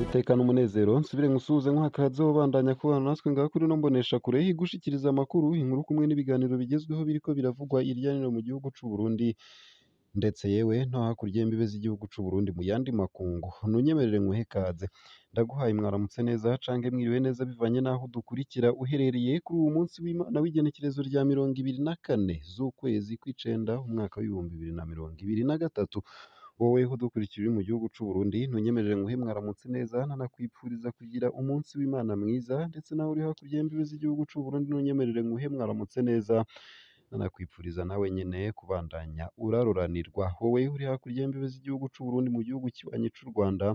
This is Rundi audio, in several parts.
Iteka n'umunezero nsubire nkusuhuze nkuha bandanya kubana natwe ngaha kuri ino mboneshakure igushikiriza amakuru, inkuru kumwe n'ibiganiro bigezweho biriko biravugwa irya nino mu gihugu c'u Burundi, ndetse yewe no hakurya y'imbibe z'igihugu c'u Burundi mu yandi makungu. Ntunyemerere nkuhe ikaze, ndaguhaye mwaramutse neza canke mwiriwe neza bivanye n'aho udukurikira uherereye kuri uwu munsi w'Imana w'igenekerezo rya 24 z'ukwezi kw'icenda umwaka w'2023. Wowe udukurikira uri mu gihugu c'u Burundi, ntunyemerere nkuhe mwaramutse neza, nanakwipfuriza kugira umunsi w'Imana mwiza, ndetse nawe uri hakurya y'imbibe z'igihugu c'u Burundi ntunyemerere nkuhe mwaramutse neza, nanakwipfuriza nawe nyene kubandanya uraroranirwa. Wowe uri hakurya y'imbibe z'igihugu c'u Burundi mu gihugu kibanyi c'u Rwanda,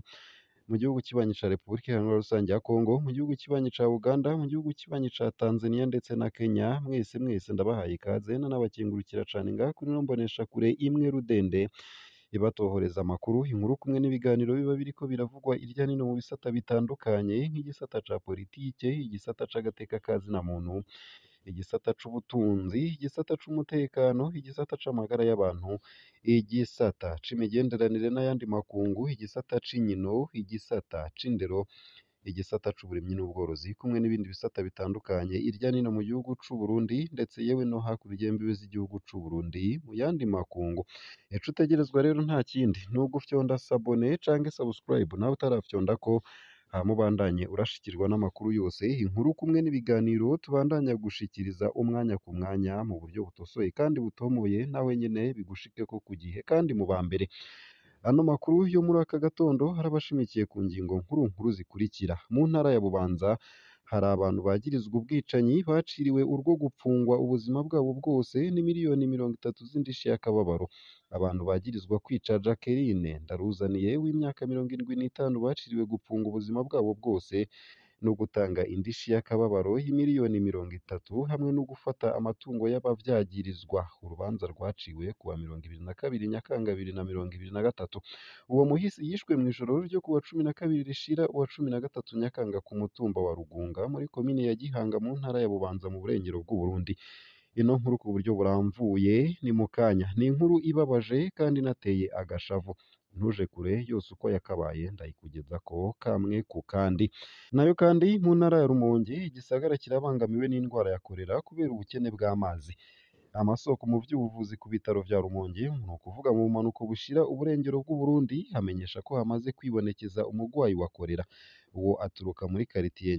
mu gihugu kibanyi ca Repubulika Iharanira Rusange ya Kongo, mu gihugu kibanyi ca Uganda, mu gihugu kibanyi ca Tanzania ndetse na Kenya, mwese mwese ndabahaye ikaze, nanabakengurukira cane ngaha kuri ino mboneshakure imwe rudende ibatohoreza amakuru, inkuru kumwe n'ibiganiro biba biriko biravugwa irya nino mu bisata bitandukanye nk'igisata ca politike, igisata c'agateka ka zina muntu, igisata c'ubutunzi, igisata c'umutekano, igisata c'amagara y'abantu, igisata c'imigenderanire n'ayandi makungu, igisata c'inkino, igisata c'indero, igisata c'uburimyi n'ubworozi kumwe n'ibindi bisata bitandukanye irya nino mu gihugu c'u Burundi, ndetse yewe no hakurya y'imbibe z'igihugu c'u Burundi mu yandi makungu. Ico utegerezwa rero nta kindi ni ugufyonda sabone canke subscribe nawe utarafyondako, hama ubandanye urashikirwa n'amakuru yose, inkuru kumwe n'ibiganiro tubandanya gushikiriza umwanya ku mwanya mu buryo butosoye kandi butomoye, nawe nyene bigushikeko ku gihe kandi mu ba mbere. Ano makuru yo muri aka gatondo arabashimikiye ku ngingo nkuru nkuru zikurikira. Mu ntara ya Bubanza hari abantu bagirizwa ubwicanyi baciriwe urwo gupfungwa ubuzima bwabo bwose n'imiliyoni 30 z'indishi y'akababaro. Abantu bagirizwa kwica Jacqueline Ndaruzaniye w'imyaka 75 baciriwe gupfunga ubuzima bwabo bwose no gutanga indishi y'akababaro y'imiliyoni 30 hamwe no gufata amatungo y'abavyagirizwa. Urubanza rwaciwe kuwa 22 Nyakanga 2023. Uwo muhisi yishwe mw'ijoro ryo kuwa 12 rishira uwa 13 Nyakanga ku mutumba wa Rugunga muri komine ya Gihanga mu ntara ya Bubanza mu burengero bw'Uburundi. Ino nkuru ku buryo buramvuye ni mu kanya. Ni inkuru ibabaje kandi inateye agashavu. Ntuje kure yose uko yakabaye ndayikugezako kamwe ku kandi. Nayo kandi mu ntara ya Rumonge igisagara kirabangamiwe n'indwara ya korera kubera ubukene bw'amazi. Amasoko mu vy'ubuvuzi ku bitaro vya Rumonge, ni ukuvuga mu bumanuko bushira uburengero bw'Uburundi, hamenyesha ko hamaze kwibonekeza umurwayi wa korera. Uwo aturuka muri karitiye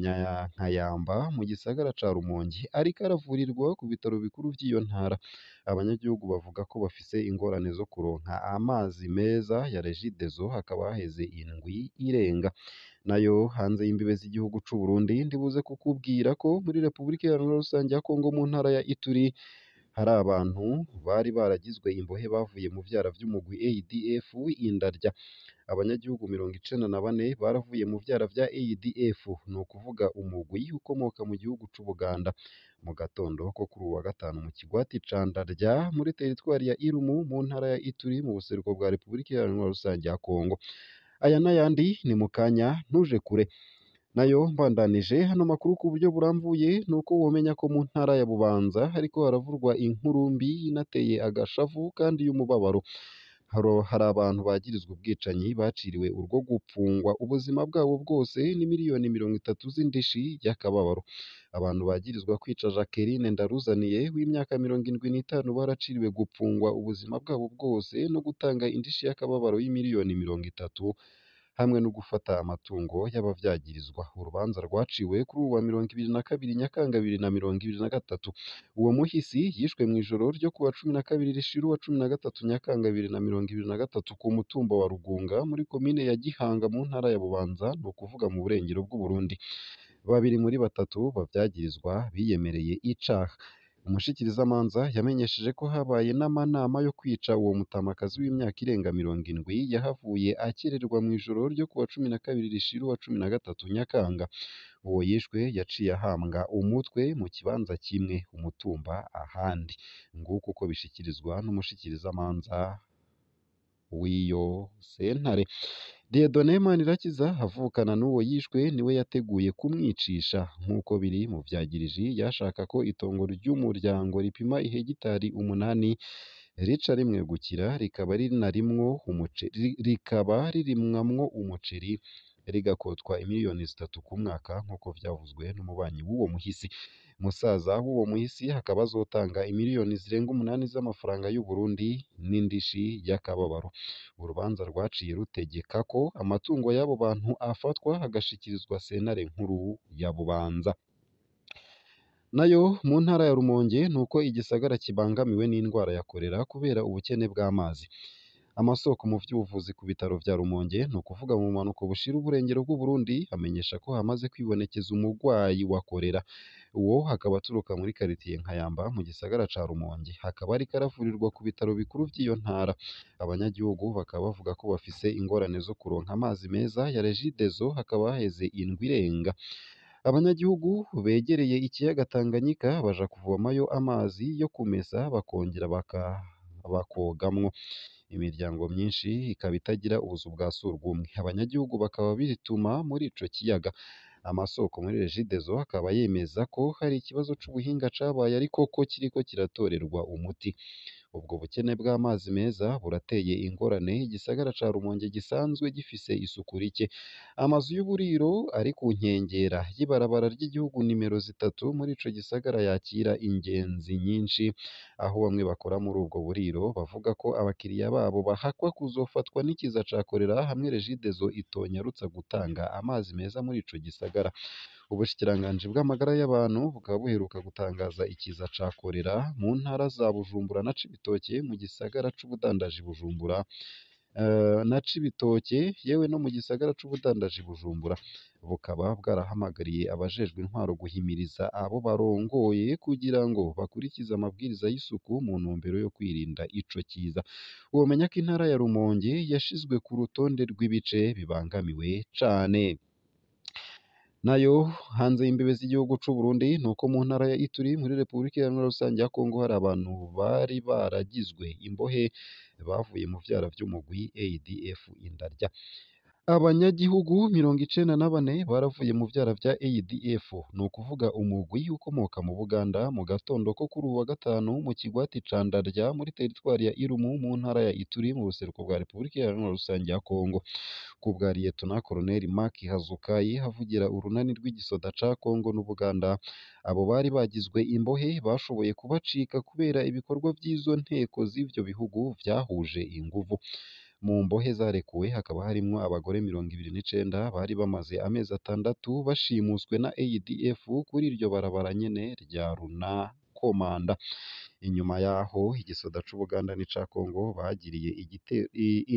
Nkayamba mu gisagara ca Rumonge, ariko aravurirwa ku bitaro bikuru vy'iyo ntara. Abanyagihugu bavuga ko bafise ingorane zo kuronka amazi meza ya Regideso, hakaba haheze indwi irenga. Nayo hanze y'imbibe z'igihugu c'u Burundi, ndibuze kukubwira ko muri Repubulika Iharanira Rusange ya Kongo mu ntara ya Ituri hari abantu bari baragizwe imbohe bavuye mu vyara vy'umugwi ADF indarya. Abanyagihugu 94 baravuye mu vyara vya ADF, ni ukuvuga umugwi ukomoka mu gihugu c'Ubuganda. Mu gatondo ko kuri uwu wa gatanu mu kigwati ca Ndarya muri teritwari ya Irumu mu ntara ya Ituri mu buseruko bwa Repubulika Iharanira Rusange ya Kongo. Aya n'ayandi ni mu kanya, ntuje kure. Nayo mbandanije hano makuru ku buryo burambuye nuko womenya ko mu ntara ya Bubanza hariko haravurwa inkuru mbi inateye agashavu kandi y'umubabaro. Hari abantu bagirizwa ubwicanyi baciriwe urwo gupfungwa ubuzima bwabo bwose n'imiliyoni 30 z'indishi y'akababaro. Abantu bagirizwa kwica Jacqueline Ndaruzaniye w'imyaka 75 baraciriwe gupfungwa ubuzima bwabo bwose no gutanga indishi y'akababaro y'imiliyoni 30 hamwe no gufata amatungo y'abavyagirizwa. Urubanza rwaciwe kuri uwa 22 Nyakanga 2023. Uwo muhisi yishwe mw'ijoro ryo kuwa 12 rishira uwa 13 Nyakanga 2023 ku mutumba wa Rugunga muri komine ya Gihanga mu ntara ya Bubanza, ni ukuvuga mu burengero bw'Uburundi. Babiri muri batatu bavyagirizwa biyemereye icaha. Umushikirizamanza yamenyesheje ko habaye n'amanama yo kwica uwo mutamakazi w'imyaka irenga 70 yahavuye akererwa mw'ijoro ryo kuwa 12 rishira uwa 13 Nyakanga. Uwo yishwe yaciye ahambwa umutwe mu kibanza kimwe umutumba ahandi. Nguko uko bishikirizwa n'umushikirizamanza w'iyo sentare. Dieudonné Manirakiza avukana n'uwo yishwe niwe yateguye kumwicisha nk'uko biri mu vyagiriji. Yashaka ko itongo ry'umuryango ripima ihegitari 8 rica rimwegukira, rikaba rinarimwo umuceri, rikaba ririmwamwo umuceri. rigakotwa imiliyoni 3 ku mwaka, nk'uko vyavuzwe n'umubanyi w'uwo muhisi. Musaza w'uwo muhisi akaba azotanga imiliyoni zirenga 8 z'amafaranga y'u Burundi n'indishi y'akababaro. Urubanza rwaciye rutegeka ko amatungo y'abo bantu afatwa agashikirizwa sentare nkuru ya Bubanza. Nayo mu ntara ya Rumonge nuko igisagara kibangamiwe n'indwara ya korera kubera ubukene bw'amazi. Amasoko mu vy'ubuvuzi ku bitaro vya Rumonge, ni ukuvuga mu bumanuko bushira uburengero bw'Uburundi, amenyesha ko hamaze kwibonekeza umurwayi wa korera. Uwo akaba aturuka muri karitiye Nkayamba mu gisagara ca Rumonge, akaba ariko aravurirwa ku bitaro bikuru vy'iyo ntara. Abanyagihugu bakaba bavuga ko bafise ingorane zo kuronka amazi meza ya Regideso, hakaba haheze indwi irenga. Abanyagihugu begereye ikiyaga Tanganyika baja kuvomayo amazi yo kumesa bakongera bakogamwo. Imiryango myinshi ikaba itagira ubuzu bwa surwumwe, abanyagihugu bakaba bituma muri ico kiyaga. Amasoko muri Regideso akaba yemeza ko hari ikibazo c'ubuhinga cabaye ariko ko kiriko kiratorerwa umuti. Ubwo bukene bw'amazi meza burateye ingorane igisagara ca Rumonge gisanzwe gifise isuku rike. Amazu y'uburiro ari ku nkengera y'ibarabara ry'igihugu nimero 3 muri ico gisagara yakira ingenzi nyinshi, aho bamwe bakora muri ubwo buriro bavuga ko abakiriya babo bahakwa kuzofatwa n'ikiza ca korera hamwe Regideso itonyarutsa gutanga amazi meza muri ico gisagara. Ubushikiranganji bw'amagara y'abantu bukaba buheruka gutangaza ikiza ca korera mu ntara za Bujumbura na Cibitoke mu gisagara c'ubudandaji Bujumbura na Cibitoke yewe no mu gisagara c'ubudandaji Bujumbura. Bukaba bwarahamagariye abajejwe intwaro guhimiriza abo barongoye kugira ngo bakurikize amabwiriza y'isuku mu ntumbero yo kwirinda ico kiza. Womenya ko intara ya Rumonge yashizwe ku rutonde rw'ibice bibangamiwe cane. Nayo hanze y'imbibe z'igihugu c'u Burundi nuko mu ntara ya Ituri muri Repubulika Iharanira Rusange ya Kongo hari abantu bari baragizwe imbohe bavuye mu vyara vy'umugwi ADF indarya. Abanyagihugu 94 baravuye mu vyara vya ADF, ni ukuvuga umugwi ukomoka mu Buganda, mu gatondo ko kuri uwu wa gatanu mu kigwati ca Ndarya muri teritwari ya Irumu mu ntara ya Ituri mu buseruko bwa Repubulika Iharanira Rusange ya Kongo. Ku bwa Liyetona Koloneli Mark Hazukayi avugira urunani rw'igisoda ca Kongo n'Ubuganda, abo bari bagizwe imbohe bashoboye kubacika kubera ibikorwa vy'izo nteko z'ivyo bihugu vyahuje inguvu. Mu mbohe zarekuwe hakaba harimwo abagore 29 bari bamaze amezi 6 bashimuswe na ADF kuri iryo barabara nyene rya Runa Komanda. Inyuma yaho igisoda c'Ubuganda n'ica Kongo bagiriye igitero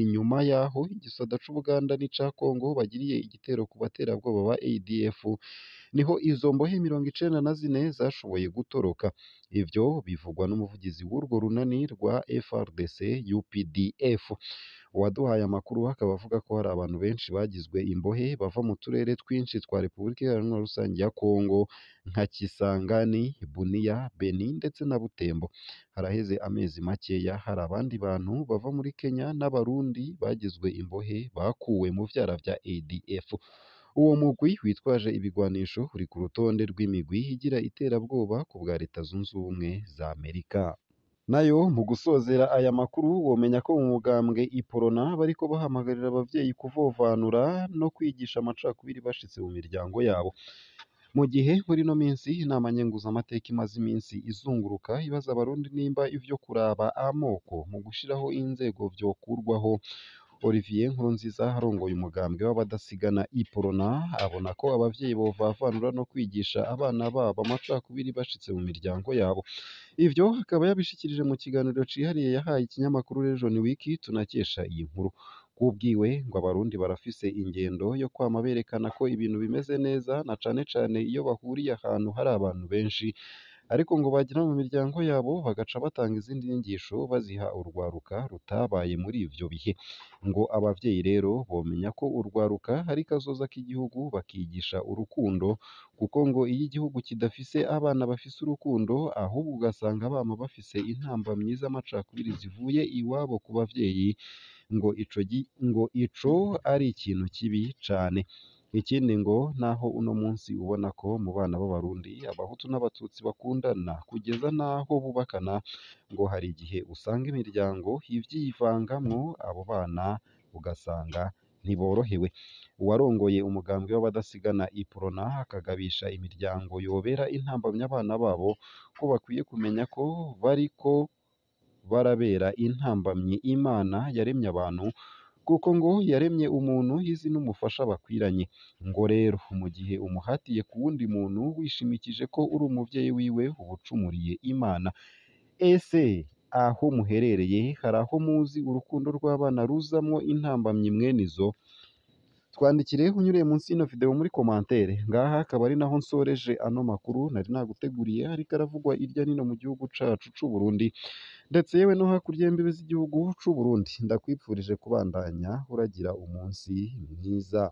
inyuma yaho igisoda c'Ubuganda n'ica Kongo bagiriye igitero ku baterabwoba ba ADF, niho izo mbohe 94 zashoboye gutoroka. Ivyo bivugwa n'umuvugizi w'urwo runani rwa FARDC UPDF. Uwaduhaye amakuru akaba avuga ko hari abantu benshi bagizwe imbohe bava mu turere twinshi twa Repubulika Iharanira Rusange ya Kongo nka Kisangani, Bunia, Beni ndetse na Butembo. Haraheze amezi makeya hari abandi bantu bava muri Kenya n'Abarundi bagizwe imbohe bakuwe mu vyara vya ADF. Uwo mugwi witwaje ibigwanisho uri ku rutonde rw'imigwi igira iterabwoba ku bwa Leta Zunze Ubumwe za Amerika. Nayo mu gusozera aya makuru womenya ko mu mugambwe Iprona bariko bahamagarira abavyeyi kuvovanura no kwigisha amacakubiri bashitse mu miryango yabo. Mu gihe muri ino minsi inama nkenguzamateka imaze iminsi izunguruka ibaza abarundi nimba ivyo kuraba amoko mu gushiraho inzego vyokurwaho, Olivier Nkurunziza arongoye umugambwe w'abadasigana Iprona abona ko abavyeyi bovavanura no kwigisha abana babo amacakubiri bashitse mu miryango yabo. Ivyo akaba yabishikirije mu kiganiro cihariye yahaye ikinyamakuru Region Week tunakesha iyi nkuru. Kubwiwe ngo abarundi barafise ingendo yo kwama berekana ko ibintu bimeze neza na cane cane iyo bahuriye ahantu hari abantu benshi, ariko ngo bagera mu miryango yabo bagaca batanga izindi nyigisho baziha urwaruka rutabaye muri ivyo bihe. Ngo abavyeyi rero bomenya ko urwaruka ari kazoza k'igihugu, bakigisha urukundo, kuko ngo iyo igihugu kidafise abana bafise urukundo, ahubwo ugasanga bama bafise intambamyi z'amacakubiri zivuye iwabo ku bavyeyi, ngo ico ari ikintu kibi cane. Ikindi ngo naho uno munsi ubona ko mu bana b'Abarundi abahutu n'abatutsi bakundana kugeza naho bubakana, ngo hari igihe usanga imiryango ivyivangamwo abo bana ugasanga ntiborohewe. Uwarongoye umugambwe w'abadasigana Iprona akagabisha imiryango yobera intambamyi abana babo ko bakwiye kumenya ko bariko barabera intambamyi Imana yaremye abantu, kuko ngo yaremye umuntu izi n'umufasha bakwiranye. Ngo rero mu gihe umuhatiye ku wundi muntu wishimikije ko uri umuvyeyi wiwe, uba ucumuriye Imana. Ese aho muherereye hari aho muzi urukundo rw'abana ruzamwo intambamyi mwene izo? Twandikire unyuriye munsi y'ino video muri commentaire. Ngaha akaba ari naho nsoreje ano makuru nari naguteguriye, ariko aravugwa irya nino mu gihugu cacu c'u Burundi, ndetse yewe no hakurya y'imbibe z'igihugu c'u Burundi. Ndakwipfurije kubandanya uragira umunsi mwiza.